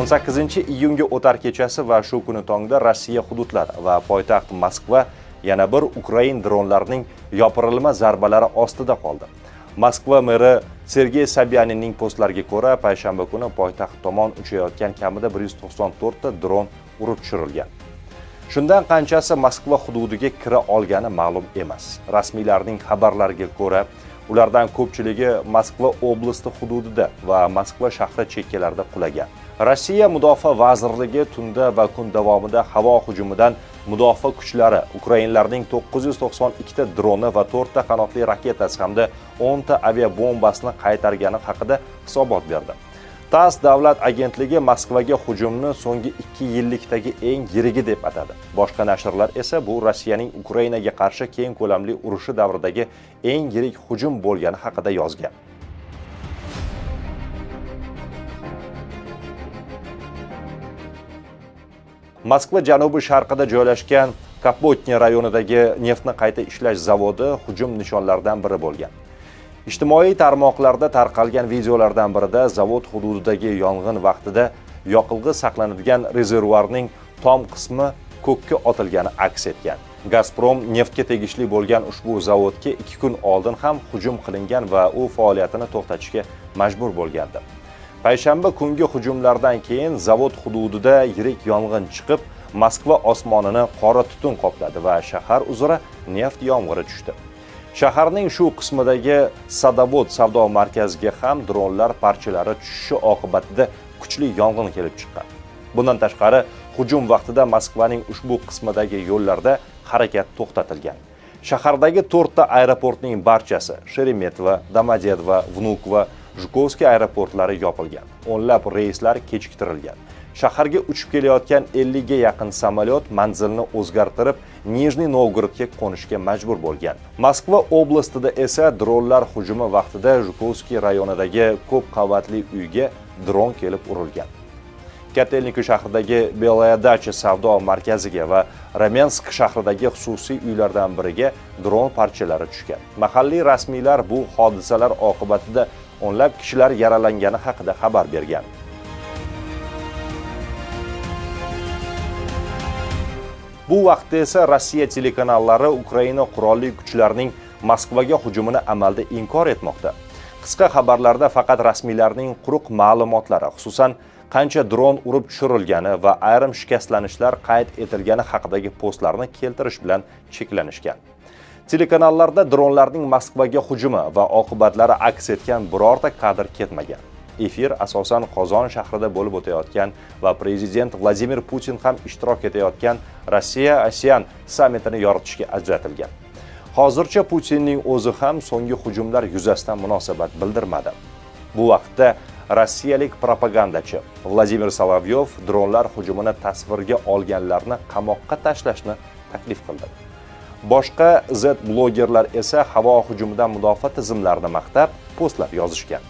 18-iyunga o'tar kechasi va shu kuni tongda Rossiya hududlari va poytaxt Moskva yana bir ukrain dronlarining yopirilma zarbalari ostida qoldi. Moskva meri Sergey Sobyaninning postlariga ko'ra, payshanba kuni poytaxt tomon uchayotgan kamida 194 ta dron urib tushirilgan. Shundan qanchasi Moskva hududiga kira olgani ma'lum emas. Rasmiylarning xabarlariga ko'ra, ulardan ko'pchiligi Moskva oblasti hududida va Moskva shahri chekkalarida qulagan. Rossiya Mudofaa vazirligi tunda va kun davomida havo hujumidan mudofaa kuchlari ukrainlarning 992 ta droni va 4 ta qanotli raketasi hamda 10 ta aviabombasini qaytargani haqida hisobot berdi. TASS davlat agentligi Moskvaga hujumni so'nggi 2 yillikdagi eng yirigi deb atadi. Boshqa nashrlar esa bu Rossiyaning Ukrainaga qarshi keng ko'lamli urushi davridagi eng yirik hujum bo'lgani haqida yozgan. Moskva janubi sharqida joylashgan Kapotnya rayonidagi neftni qayta ishlash zavodi hujum nishonlaridan biri bo'lgan. Ijtimoiy tarmoqlarda tarqalgan videolardan birida zavod hududidagi yong'in vaqtida yoqilg'i saqlanadigan rezervuarning tom qismi ko'kka otilgani aks etgan. Gazprom neftga tegishli bo'lgan ushbu zavodga 2 kun oldin ham hujum qilingan va u faoliyatini to'xtatishga majbur bo'lgandi. Payshanba kungi hujumlardan keyin zavod hududida yirik yong'in chiqib, Moskva osmonini qora tutun qopladi va shahar uzra neft yomg'iri tushdi. Shaharning shu qismidagi Sadovod savdo markaziga ham dronlar parchalari tushishi oqibatida kuchli yong'in kelib chiqqan. Bundan tashqari, hujum vaqtida Moskvaning ushbu qismidagi yo'llarda harakat to'xtatilgan. Shahardagi 4 ta aeroportning barchasi Sheremetyevo, Domodedovo, Vnukovo, Zhukovskiy aeroportlari yopilgan. O'nlab reyslar kechiktirilgan. Shaharga uchib kelayotgan 50 ga yaqin samolyot manzilni o'zgartirib, Nijniy Novgorodga qo'nishga majbur bo'lgan. Moskva oblastida esa dronlar hujumi vaqtida Zhukovskiy rayonidagi ko'p qavatli uyga dron kelib urilgan. Kotelniki shahridagi Belaya Dacha savdo markaziga va Ramensk shahridagi xususiy uylardan biriga dron parchalari tushgan. Mahalliy rasmiylar bu hodisalar oqibatida o'nlab kishilar yaralangani haqida xabar bergan. Bu vaqtda esa Rossiya telekanallari Ukraina qurolli kuchlarining Moskvaga hujumini amalda inkor etmoqda. Qisqa xabarlarda faqat rasmiylarning quruq ma'lumotlari, xususan qancha dron urib tushirilgani va ayrim shikastlanishlar qayd etilgani haqidagi postlarni keltirish bilan cheklanishgan. Telekanallarda dronlarning Moskvaga hujumi va oqibatlari aks etgan birorta kadr ketmagan. Efir asosan Qozon shahrida bo'lib o'tayotgan va prezident Vladimir Putin ham ishtirok etayotgan Rossiya-ASEAN sammitini yoritishga ajratilgan. Hozircha Putinning o'zi ham so'nggi hujumlar yuzasidan munosabat bildirmadi. Bu vaqtda rossiyalik propagandachi Vladimir Solovyov dronlar hujumini tasvirga olganlarni qamoqqa tashlashni taklif qildi. Boshqa Z-blogerlar esa havo hujumidan mudofaa tizimlarini maqtab postlar yozishgan.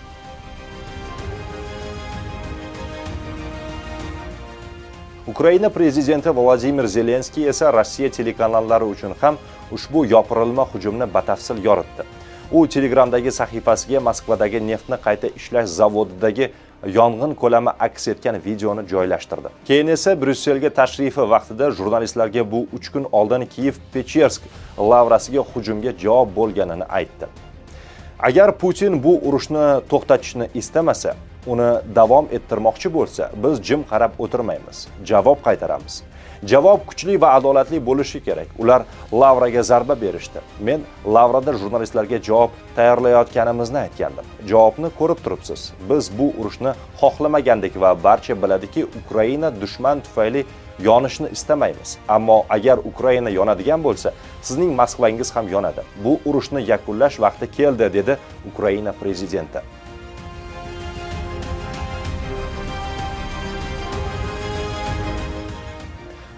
Ukraina prezidenti Vladimir Zelenskiy esa Rossiya telekanallari uchun ham ushbu yopirilma hujumni batafsil yoritdi. U Telegramdagi sahifasiga Moskvadagi neftni qayta ishlash zavodidagi yong'in ko'lami aks etgan videoni joylashtirdi. Keyin esa Bryusselga tashrifi vaqtida jurnalistlarga bu 3 kun oldin Kiyev Pechersk lavrasiga hujumga javob bo'lganini aytdi. Agar Putin bu urushni to'xtatishni istamasa, uni davom ettirmoqchi bo'lsa, biz jim qarab o'tirmaymiz, javob qaytaramiz. Javob kuchli va adolatli bo'lishi kerak. Ular Lavraga zarba berishdi. Men Lavrada jurnalistlarga javob tayyorlayotganimizni aytgandim. Javobni ko'rib turibsiz. Biz bu urushni xohlamagandik va barcha biladiki, Ukraina dushman tufayli yonishni istamaymiz. Ammo agar Ukraina yonadigan bo'lsa, sizning Moskvangiz ham yonadi. Bu urushni yakunlash vaqti keldi, dedi Ukraina prezidenti.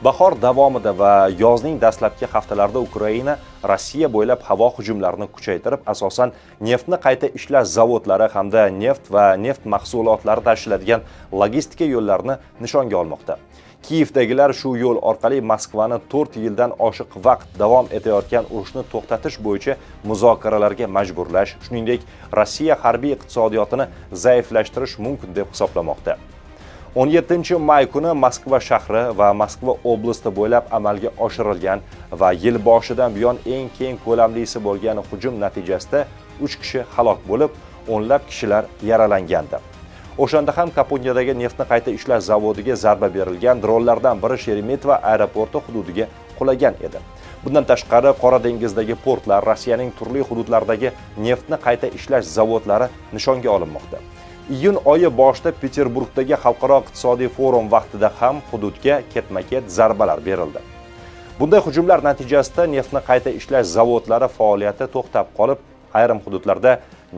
Bahor davomida va yozning dastlabki haftalarida Ukraina Rossiya bo'ylab havo hujumlarini kuchaytirib, asosan neftni qayta ishlash zavodlari hamda neft va neft mahsulotlari tashiladigan logistika yo'llarini nishonga olmoqda. Kiyevdagilar shu yo'l orqali Moskvani 4 yildan oshiq vaqt davom etayotgan urushni to'xtatish bo'yicha muzokaralarga majburlash, shuningdek, Rossiya harbiy iqtisodiyotini zaiflashtirish mumkin deb hisoblamoqda. 17 may kuni Moskva shahri va Moskva oblasti bo'ylab amalga oshirilgan va yil boshidan buyon eng keng ko'lamlisi bo'lgan hujum natijasida 3 kishi halok bo'lib, o'nlab kishilar yaralangandi. O'shanda ham Kapotnyadagi neftni qayta ishlash zavodiga zarba berilgan dronlardan biri Sheremetyevo aeroporti hududiga qulagan edi. Bundan tashqari, Qora dengizdagi portlar, Rossiyaning turli hududlaridagi neftni qayta ishlash zavodlari nishonga olinmoqda. Iyun oyi boshida Peterburgdagi xalqaro iqtisodiy forum vaqtida ham hududga ketma-ket zarbalar berildi. Bunday hujumlar natijasida neftni qayta ishlash zavodlari faoliyati to'xtab qolib, ayrim hududlarda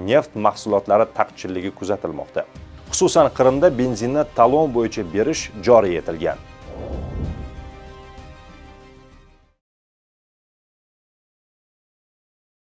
neft mahsulotlari taqchilligi kuzatilmoqda. Xususan, Qrimda benzinni talon bo'yicha berish joriy etilgan.